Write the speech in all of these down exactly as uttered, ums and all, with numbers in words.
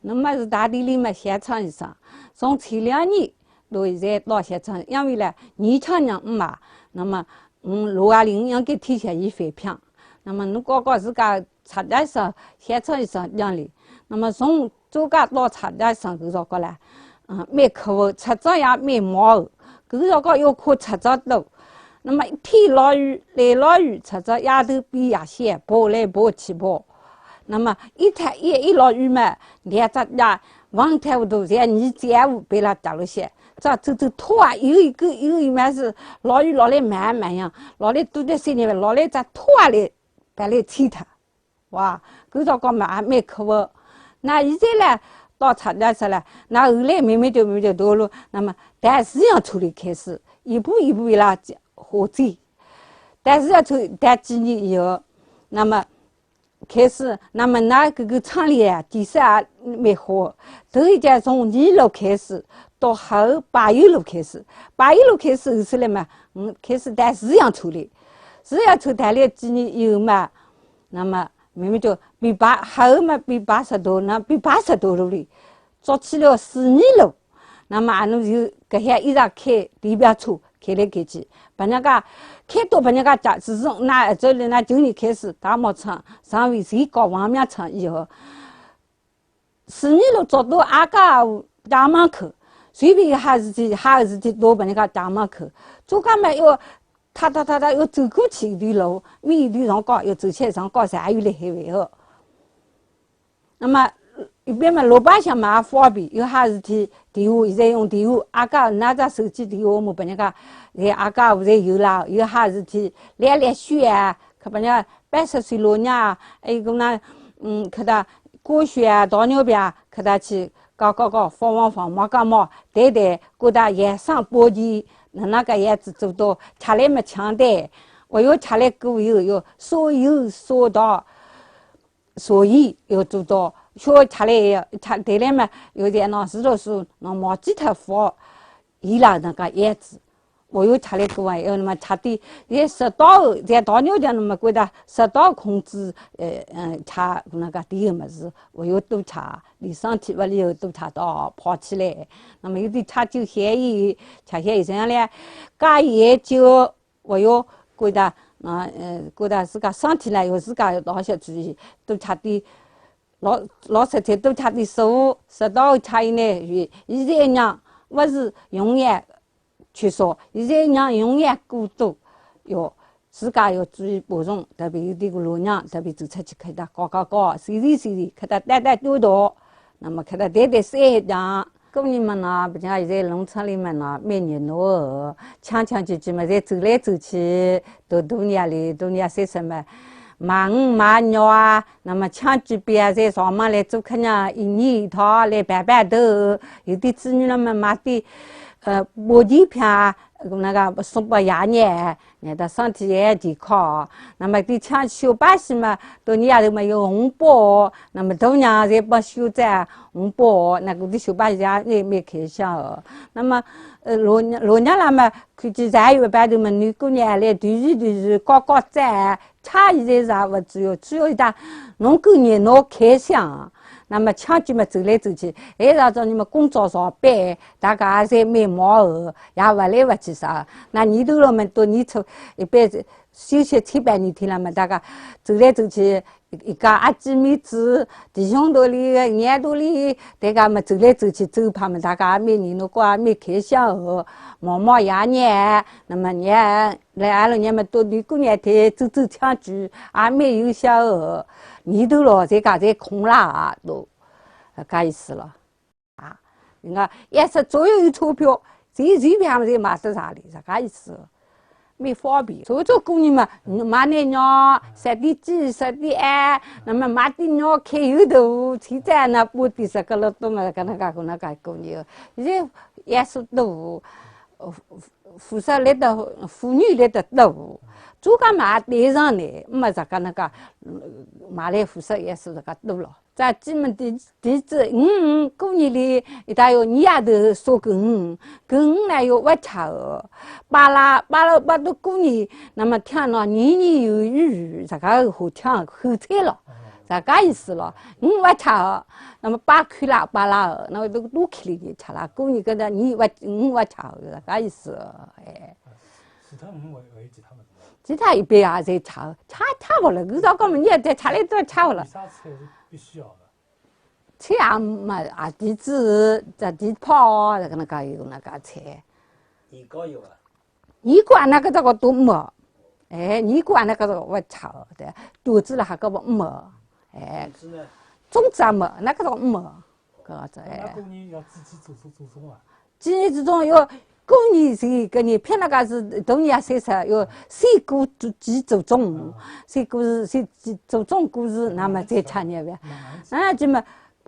那么是大地里么歇窗一声，从前两年到现在到歇窗，因为呢，年轻人嘛，那么，嗯，六二零应该天下一翻篇。那么侬刚刚自家插家一声，歇窗一声讲哩，那么从周家到插家一声搿辰光呢，嗯，蛮可恶，出张也蛮忙个，搿辰光要看出张多。那么一天落雨，来落雨，出张夜头边夜歇，跑来跑去跑。 那么一天一一落雨嘛，两只脚望太湖头，像泥浆湖被拉掉落些，这走走拖啊，有一个有一嘛是落雨落来慢慢样，落来多得些呢，落来只拖啊来，把来踢他。哇，搿辰光嘛也蛮可恶。那现在呢，到长江上了，那后来慢慢就慢慢就多了，那么但是要处理开始，一步一步伊拉发展，但是要处理，但几年以后，那么 开始，那么㑚搿个厂里啊，建设也蛮好。头一家从二楼开始，到后八一路开始，八一路开始后头来嘛，嗯，开始到四阳村里，四阳村待了几年以后嘛，那么慢慢就变八，后嘛变八十多，那变八十多路里，做起了四二路。 那么阿奴就搿下一直开电瓶车，开来开去，拨人家开到拨人家家，自从那这里那九年开始，大毛厂上位最高王庙厂以后，四二路做到阿家家门口，随便有啥事体，啥事体都拨人家家门口，做家嘛要踏踏踏踏要走过去一段路，每一段上高要走起来上高才有来海外哦。 那么一般嘛，老百姓嘛也方便，有啥事体电话，现在用电话，阿家拿只手机电话嘛，拨人家，现在阿家现在有啦，有啥事体，来来去啊，可拨人家八十岁老娘啊，还有个那，嗯，可他高血压、糖尿病啊，可他去搞搞搞，放放放，忙搞忙，谈谈，觉得养生保健，哪能个样子做到，吃来么强的，我又吃来过以后，又少油少糖。 所以要做到，小吃嘞，吃对了嘛，有点喏，是就是喏，忘记脱放，伊拉那个叶子，我又吃嘞过啊，要那么吃点，也适当，在糖尿病那么觉得适当控制，呃，嗯，吃那个甜的么事，我又多吃，你身体不里又多吃到胖起来，那么有点吃酒嫌疑，吃嫌疑这样嘞，加研究。 我又觉得，啊，呃，觉得自家身体呢，有自家要当心注意，多吃点，老，老实点，多吃点食物，适当吃一眼，现在人勿是营养缺少，现在人营养过多，要自家要注意保重，特别有点个老人，特别走出去，看到高高高，随便随便，看到单单多多，那么看到单单三样。 过年嘛呢，不像现在农村里嘛呢，蛮热闹哦，抢抢去去嘛，侪走来走去，到大年里，大年三十嘛，买鱼买肉啊，那么抢几遍啊，侪上门来做客人，一年一趟来拜拜头，有的子女那么买点，呃，保健品啊，那个送拨爷娘， 让伊身体也健康。那么点抢小把戏嘛，到年夜头嘛有红包，那么大人侪帮小崽红包，那个点小把戏也蛮开心哦。那么，呃，老娘，老娘啦嘛，看见咱有一班头嘛，女姑娘来团圆团圆，搞搞展，差现在是也勿主要，主要一搭侬过年侬开心啊。那么抢救嘛走来走去，还是让你们工作上班，大家也侪蛮忙哦，也勿来勿去啥。那年头了嘛，到年初一般是 休息七八日天了嘛，大家走来走去，一家阿姊妹子，弟兄肚里、娘肚里，大家嘛走来走去，走一趟嘛，大家也蛮热闹，也蛮开心哦。望望爷娘，那么娘来阿拉娘嘛到女姑娘台走走抢救，也蛮有效哦。年头了，自家侪空啦，都，搿意思了。 啊，人家要是只要有钞票，随随便便侪买得着哩，啥个意思？蛮方便。所以做过年嘛，买眼肉，杀点鸡，杀点鸭，那么买点肉开油头，现在呢，不点啥个了，都嘛搿能介搿能介过年。现在也是多，呃，富裕来得，富裕来得多，做个嘛对上呢，没啥个那个，嗯，买来富裕也是这个多了。 在进门的，的子，嗯，嗯，过年里，一搭要年夜头杀个鱼，搿鱼呢要活吃哦。摆辣，摆辣，摆到过年，那么天呢，年年有余，这个好抢好菜了。啥个意思咯？五勿吃哦，那么八块啦，八啦哦，那么都都吃了，吃了，过年搿个年勿五勿吃哦，啥个意思哦？哎。除脱五还还有其他物事吗？其他一般也侪吃哦，吃吃勿了，搿早讲么，你也再吃来再吃勿了。有啥菜是必须要的？菜也没啊，地主这地泡哦，搿个那个有那个菜。年糕有伐？年糕啊，那个这个都没。哎，年糕啊，那个这个勿吃哦，对，肚子了还搿个没。哎，粽子呢？粽子也没，那个这个没。搿个这，哎。那过年要祭祭祖祖祖宗啊？祭祭祖宗要过年是搿年，譬如讲是大年夜三十要先过祭祖宗，嗯。先过是先祭祖宗过世，那么再吃年饭。嗯。啊，这么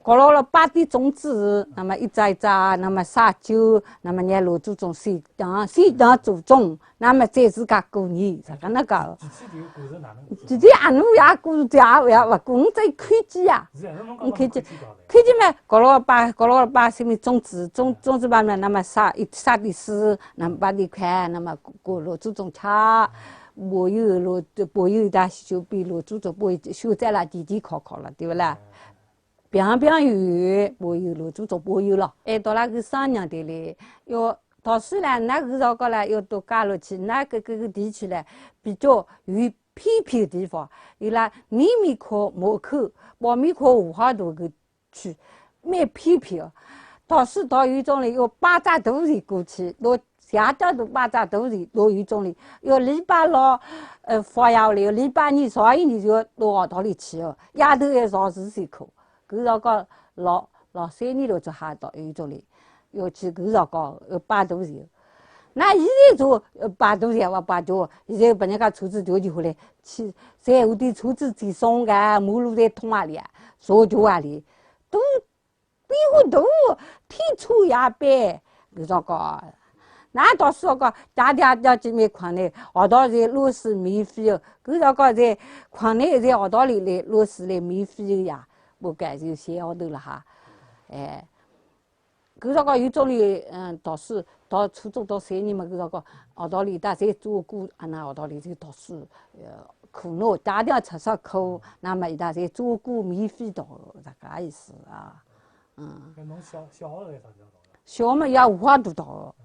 搞牢了摆点粽子，那么一只一只，那么烧酒，那么拿老祖宗先当先当祖宗，那么再自家过年，啥个那个。具体点过是哪能过？具体阿奴也过，也也勿过，我只有看见啊。是啊，那侬讲看见，看见嘛，搞牢摆，搞牢摆些么粽子，粽粽子摆嘛，那么烧一烧点水，那么摆点块，那么过老祖宗吃，保佑老保佑大小比老祖宗保佑修在了健健康康了，对勿啦？ 平平有，保佑老祖宗保佑咯。哎，到了个商人的嘞，要读书嘞，那个辰光嘞，要到街路去，那个搿个地区嘞，比较有偏僻的地方，伊拉南面靠门口，北面靠五花大个区，蛮偏僻哦。读书到有种嘞，要摆只大船过去，到谢家渡摆只大船到有种嘞，要礼拜六，呃，放学嘞，要礼拜日、上一日就要到学堂里去哦，夜头还上自习课。 搿辰光老老三年头就还到有种嘞，要去搿辰光要摆大船。那现在就，呃，摆大船勿摆大，现在拨人家车子调起回来，去，在后头车子接送个，马路侪通啊哩啊，坐轿啊哩，都比我大，天车也班，搿辰光。那读书辰光，爹爹爹去蛮困难，学堂侪老师免费个，搿辰光侪困难侪学堂里来老师来免费个呀。 我讲就歇学头了哈。哎，搿辰光有种哩，嗯，读书，读初中读三年嘛，搿辰光学堂里搭侪做过，啊，那学堂里侪读书，呃，苦恼，家庭出啥苦，那么伊拉侪做过免费读，搿个意思啊。嗯。搿侬小小学辣啥地方读的？小学嘛，也五花大道。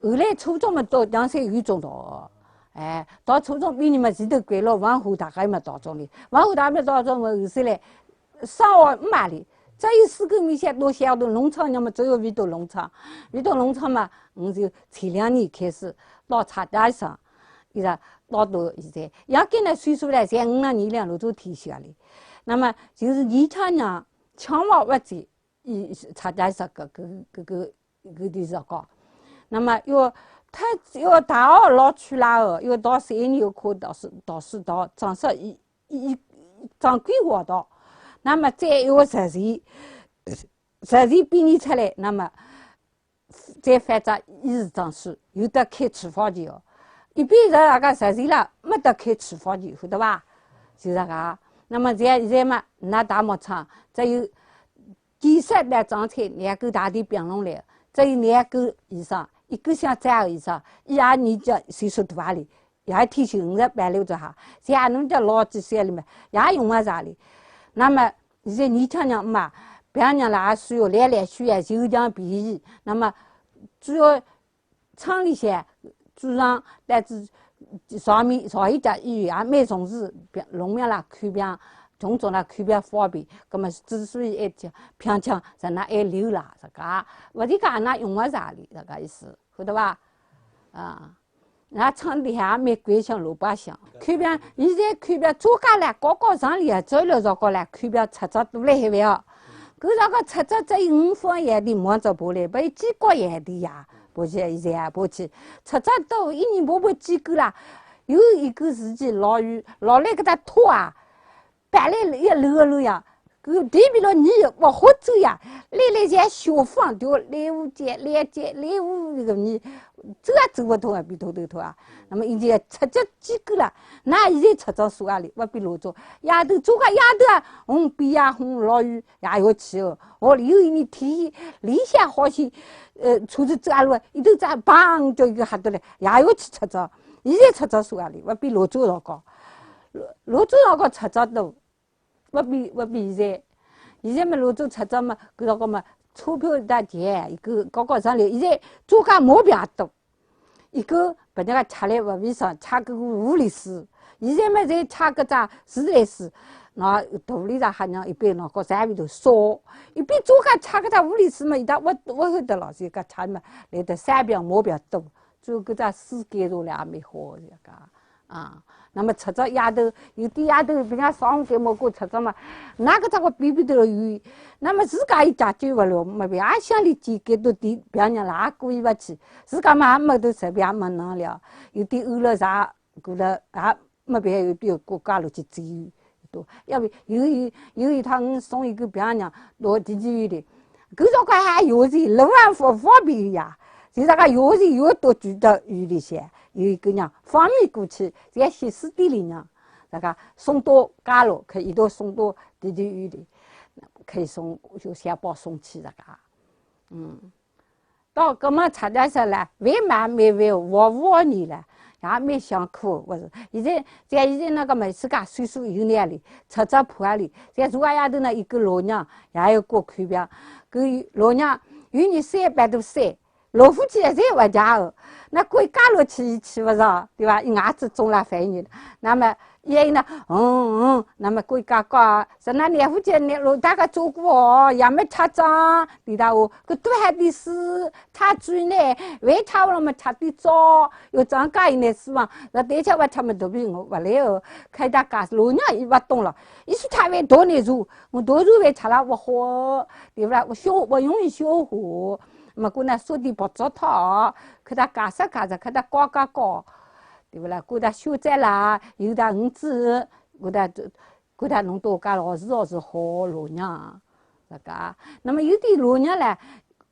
嗯。 后来初中嘛，到江山有中道，哎，到初中毕业嘛，前头关了文化大学嘛，到中里，文化大学到中嘛，后首来，生活没里，只有四个面向到小的农村，那么只有回到农村，回到农村嘛，我就前两年开始到茶店上，一直到到现在，要跟那岁数来，像我那年龄，老早退休了。那么就是年轻人，抢房物事， 伊参加一只搿搿搿搿搿点辰光。那么要，他要大学老出来哦，要到三年要考到是到是到正式一一一正规学堂，那么再要实习，实习毕业出来，那么再发只医师证书，有得开处方笺哦。一般人那个实习了，没得开处方笺，晓得吧？就是搿个。那么现在现在嘛，㑚大牧场只有 建设来装修，两个大的并拢来，只有两个医生，一个像张医生，伊也年纪岁数大啊哩，也退休五十八六了哈，像侬叫老几岁了嘛，也用勿着哩。那么现在年轻人嘛，别人了也需要，来来去也就讲便宜，那么主要 村里向，祖上来自上面上一家医院也蛮重视，比如农民啦看病，种种啦看病方便，葛么之所以爱讲平常在那爱留啦，搿个，勿是讲那用勿着哩，搿个意思，晓得伐？啊，那村里向也蛮关心老百姓，看病，现在看病专家来，高高上里啊，走了高高来看病，出着多了海外哦。搿辰光出着只有五分一点，望着爬来，勿有几个一点呀。 爬起来，现在啊，爬起，出着都一年爬爬几个啦。有一个时期落雨，落来搿只拖啊，摆来一溜一溜呀，搿地皮落泥勿好走呀，来来像小方条，来无节，来节，来无搿个泥，走也走勿动啊，比头头头啊。那么现在出着几个啦，那现在出着啥啊哩，勿比老早。夜头做个夜头啊，红边呀，红落雨， 也要去哦。哦，有一年天里向好些，呃，车子走啊路，一头走，砰，叫一个吓得来，也要去出着。现在出着啥啊哩，勿比老早辰光。老老早辰光出着都，勿比，勿比现在。现在么，老早出租嘛，搿辰光嘛，钞票一大钱，一个高高上来，现在租家毛病也多。一个别人家吃来勿卫生，吃搿个屋里水。现在嘛，侪吃搿只自来水，那道理上还让一般喏，搿三味头烧，一般租家吃搿只屋里水嘛，伊搭我，我晓得了，自家吃嘛，来得三病毛病多，做搿只水改造了也蛮好，自家。 啊，那么出租丫头，有点丫头，比方上海么，过出租嘛，那个只个比比头有，那么自家一家就勿了，没别，也想里几个多点，别人啦，故意勿去，自家嘛，也没得随便没能了，有点饿了啥，过了啊，没别有点过家路去追。 多，要不有一，有一趟我送一个别人娘到地里去的，搿辰光还有钱，路上勿方便呀，就那个有钱有多住到院里向，有一个娘方便过去，在歇斯底里呢，那个送到家路，可一道送到地里院里，可以送，就小包送去那个，嗯。 到搿么出来说了，饭嘛蛮饭，活活呢了，也蛮辛苦，勿是。现在，像现在那个么自家岁数有眼里，出出破里，像如果丫头呢，一个老娘，也有过看病，搿老娘有年三百多岁，老夫妻也侪勿家哦，那归家落去去勿着，对伐？一牙子种了反应，那么 也呢，嗯嗯，那么归家讲，说那娘夫妻呢，老大家照顾哦，也没吃脏，对伐哦，搿多好点水，吃水呢，饭吃勿了么吃点粥，要长介一眼水嘛，那等歇勿吃么肚皮饿勿来哦，开大家老娘伊勿懂了，伊说吃饭多难受，我多难受饭吃了勿好，对勿啦？我消，我容易消化，么过呢说点白糟汤，搿搭解释解释，搿搭教教教，对勿啦？搿搭修斋啦，有点儿子，搿搭 搿搭弄到家老是老是好老娘，搿个。那么有点老娘唻，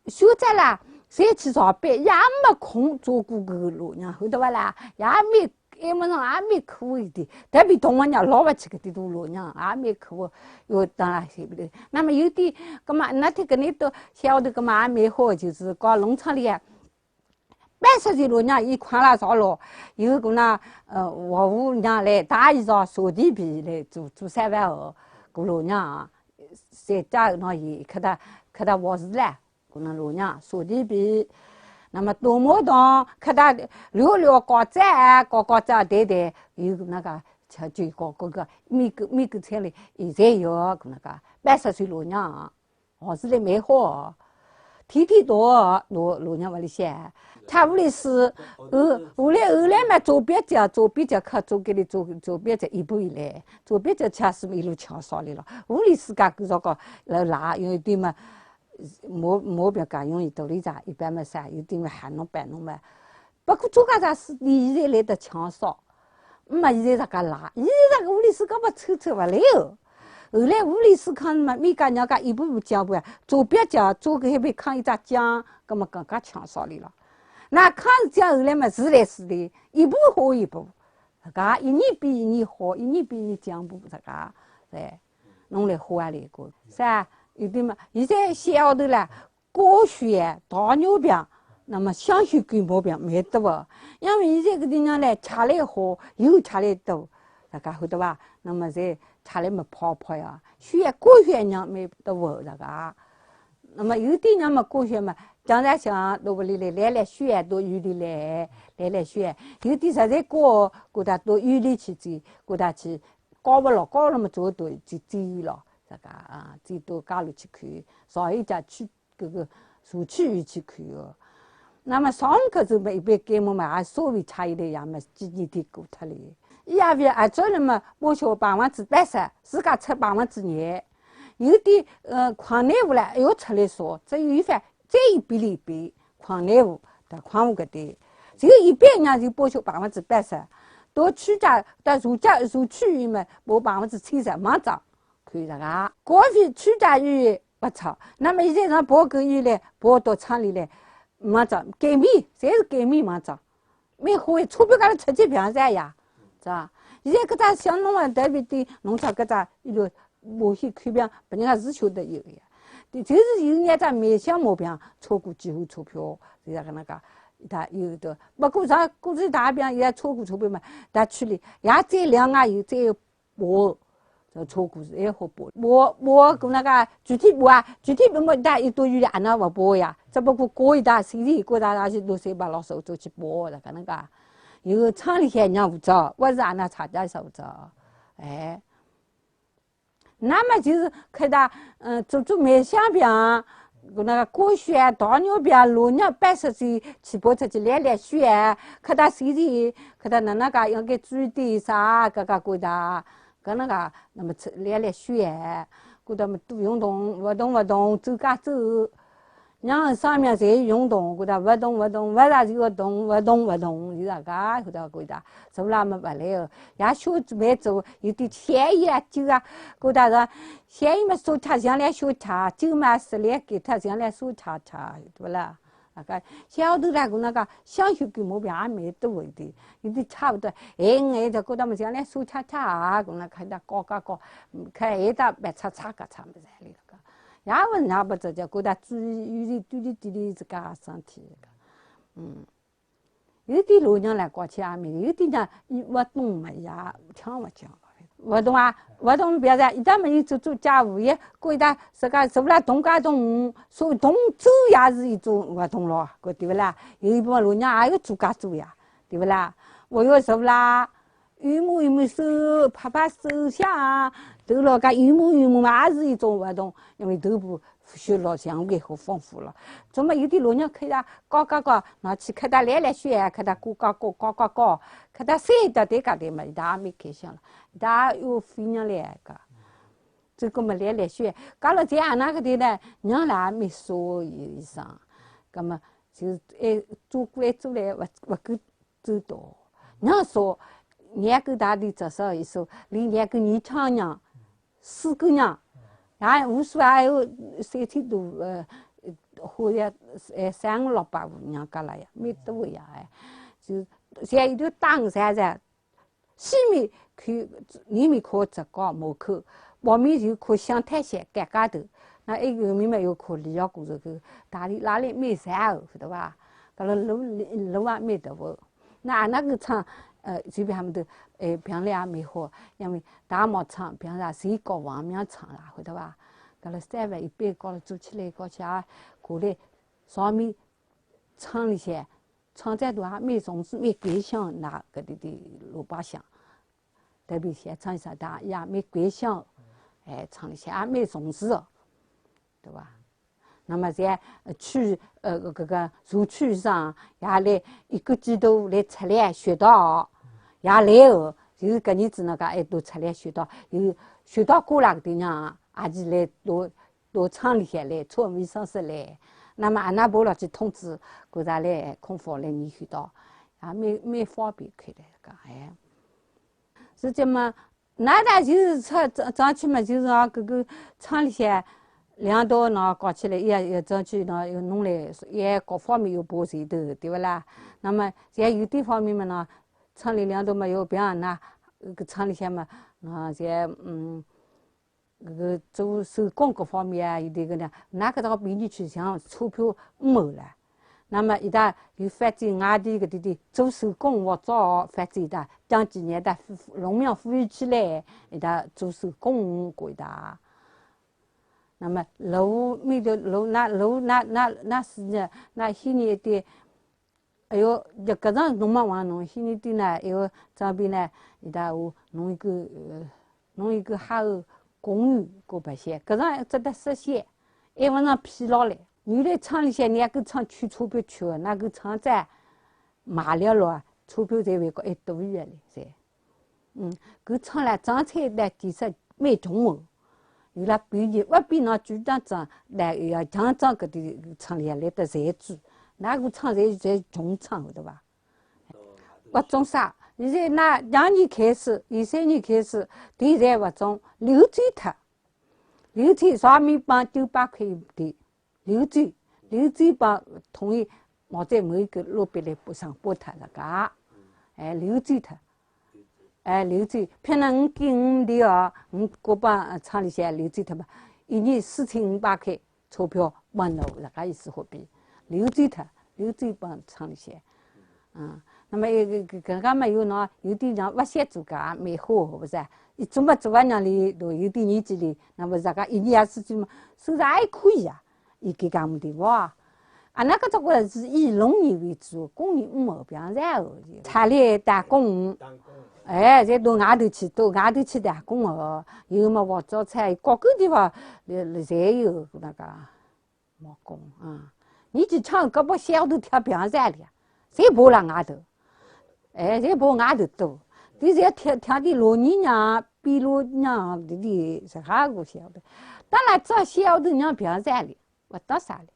休假啦，侪去上班，也没空照顾搿个老娘，晓得勿啦？也蛮，埃么上也蛮苦一点，特别同我娘老勿起搿点大老娘，也蛮苦，又当然是勿对。那么有点，葛末那天搿能都晓得，葛末也蛮好，就是讲农村里啊， 八十岁老娘，伊快了着了，有个那，呃，活妇娘来汏衣裳、擦地皮来做，做三万哦，搿老娘啊，在家那伊客搭，客搭活事唻，搿能老娘擦地皮，那么倒马桶，客搭聊聊搞菜，搞搞菜谈谈，有个那个吃酒搞搞个，每个，每个菜里，现在有个那个八十岁老娘啊。 哦，是嘞，蛮好哦。天天到哦，老，老娘屋里向，他屋里是，后，后来，后来嘛，做别家，做别家，靠做给你做，做别家一步一来，做别家吃是一路抢上来了。屋里自家搿种个，老辣，有一点嘛，毛，毛病介容易，肚里啥，一般嘛啥，有点嘛喊侬办侬嘛。 不过做介啥事，现在来得抢少。没现在啥个啦，现在啥个屋里自家勿凑凑勿来哦。后来屋里自家嘛，每家娘家一步步讲步啊，做别家，做个一边扛一只讲，葛末更加抢少哩了。那扛是讲后来嘛，自来自的，一步好一步，自家一年比一年好，一年比一年讲步，自家，哎，弄来花啊来个，是啊，有的嘛，现在小的啦， 高血压、糖尿病，那么香烟、感冒病蛮多个。因为现在搿点人嘞，吃嘞好，油吃嘞多，大家晓得伐？那么侪吃嘞么泡泡呀，血压、高血压人蛮多个，大家。那么有点人么高血压嘛，常常想到屋里来，来来血压到医院里来，来来血压。有点实在高，搿搭到医院里去治，搿搭去，高勿牢，高了么做到去治愈了，大家啊，治到家里去看，上一家去 搿个社区医院去看哦。那么上课子嘛，一般感冒嘛，也稍微差一点呀嘛，几年天过脱了。伊也勿要按照那么，我说百分之八十，自家出百分之廿。有点，呃，困难户了，要出来说，只有一番，再一比例比，困难户，到困户搿点，只有一般人就保守百分之八十。到区家，到社家，社区医院嘛，保百分之七十，蛮早。 看着啊，高血压、血压勿错。那么现在让报告以来，报到厂里来，没着，减免，侪是减免没着，蛮好个，钞票高头出去平噻呀，是吧？现在搿只像侬啊，特别对农村搿只一路毛细看病，别人家是晓得有个呀。对，就是有眼只慢性毛病，超过几万钞票，就像搿能介，伊搭有的。不过像过去大病，也超过钞票嘛，到区里，也再两个月再有 我这车故事也好播，播播过那个具体播啊，具体播么大一多有点那么播呀，只不过过一段时间过段时间都是把老手走去播的，可能个有厂里向人勿着，我是俺那差点勿着，哎。那么就是看到，嗯，做做梅香饼，那个过血糖尿病、糖尿病十几，去跑出去练练血，看到身体，看到那那个应该注意点啥，搿个过的，搿那个，那么吃练练血，过得么多运动，活动活动，走介走。 娘上面侪有运动，搿搭勿动勿动，勿大就勿动，勿动勿动，伊拉介搿搭搿搭，走啦么勿来哦。也小蛮走，有点闲意啊，酒啊，搿搭个闲意么少吃，像来少吃，酒嘛是来给他像来少吃吃，对勿啦？啊个小头啦，搿那个香秀给毛病也蛮多一点，有点差勿多。哎，哎，这搿搭么像来少吃吃啊，搿那看到高高高，看哎搭白擦擦个擦么在里头个。 也勿拿勿着，叫搿搭注意注意注意注意自家身体个。嗯，有点老娘来搞起阿妹，有点娘勿懂嘛，也听勿讲。勿懂啊，勿懂，勿要讲，伊拉么有做做家务，也搿搭自家是勿啦，动家动，所以动手也是一种活动咯，搿对勿啦？有一部分老娘也有做家做呀，对勿啦？我有是勿啦？ 有摸有摸手，拍拍手响，头脑介有摸有摸嘛，也是一种活动，因为头部血络相关好丰富了。怎么有的老娘看呀，高高高，拿起看他来来去，看他高高高，高高高，看他三搭对家对嘛，伊拉也蛮开心了，伊拉又飞人来个。这个么来来去，搞了这样那个的呢，娘啦也蛮少有一声，那么就是哎，做官做来勿勿够 知道。娘说，娘个大的至少一说，连娘个年长娘，四个娘，也无数还有三千多，呃，好像，呃，三五六百户娘家了呀，蛮多呀，哎。就像一头打鱼山山，西面看，里面看浙江门口，北面就看湘潭县改改头，那一个面嘛又看李敖古这个，大理拉里蛮山哦，晓得吧？搿个路，路也蛮大哦。 那俺那个厂，呃，就比他们的，呃，病例也蛮好，因为大毛厂，比方说谁搞王苗厂啦，晓得吧？搿个三万一百搞了做起来，搞起来，过来上面厂里向，厂长都还蛮重视，蛮关心那个的的老百姓，特别像厂里向大也蛮关心，哎，厂里向也蛮重视哦，对吧？ 那么在，呃，区，呃，搿个社区上也来一个季度来出来宣导，也来哦，就是搿日子那个还多出来宣导，有宣导过了个地方，也是来到，到厂里向来，村卫生室来。那么阿拉拨了去通知，搿搭来空房来人宣导，也蛮，蛮方便看来个，哎。 实际嘛，那他就是出，上，上去嘛，就是讲搿个厂里向领导呢搞起来，也，也上去呢，又弄来，也各方面又拨前头，对勿啦？那么像有点方面嘛呢，厂里领导嘛又别样，那个厂里向嘛，那像，嗯， 搿个做手工各方面啊，有点个呢，那个到别人去像钞票没了。那么一旦有发展外地个地点，做手工我早发展的，将几年的农民富裕起来，一旦做手工过的。那么路面的路那路那那那是呢，那些年的 哎哟，搿个上弄嘛往弄，现在的呢，哎哟，这边呢，伊搭我弄一个，呃，弄一个好个公寓，过白相，搿上值得实现，还勿上疲劳嘞。原来厂里向两个厂区钞票缺，那个厂长卖了咯，钞票才会个还多一点嘞，噻。 嗯，搿厂里装修呢，其实蛮重哦。伊拉比你，我比那局长装，那要强装搿点厂里来得侪住，那个厂侪侪重厂，对伐？勿种啥，现在那两年开始，一三年开始，地侪勿种，流水脱，流水上面帮九百块一地。 流水，流水帮同意，毛在某一个路边来拨上拨脱了噶，哎，流水脱，哎，流水，譬如我给你的哦，我过帮厂里向流水脱嘛，一年四千五百块钞票帮侬，搿个意思货币，流水脱，流水帮厂里向，嗯，那么搿搿搿个嘛有喏，有点像勿晓得做个也蛮好，勿是啊？伊做嘛做啊，让伊都有点年纪了，那么自家一年四季嘛，收入还可以啊，伊搿个么地方啊。啊，那个中国是以农业为主，工业没有变少哦，出来打工，哎，侪到外头去，到外头去打工哦，有么黄糟菜，各个地方侪有那个。 没工啊，年纪轻个拨小偷跳平山里啊，侪跑了外头，哎，侪跑外头多。但是要跳跳的老年人、比老年人，弟弟是还个晓得，当然做小偷让平山里，勿到啥里。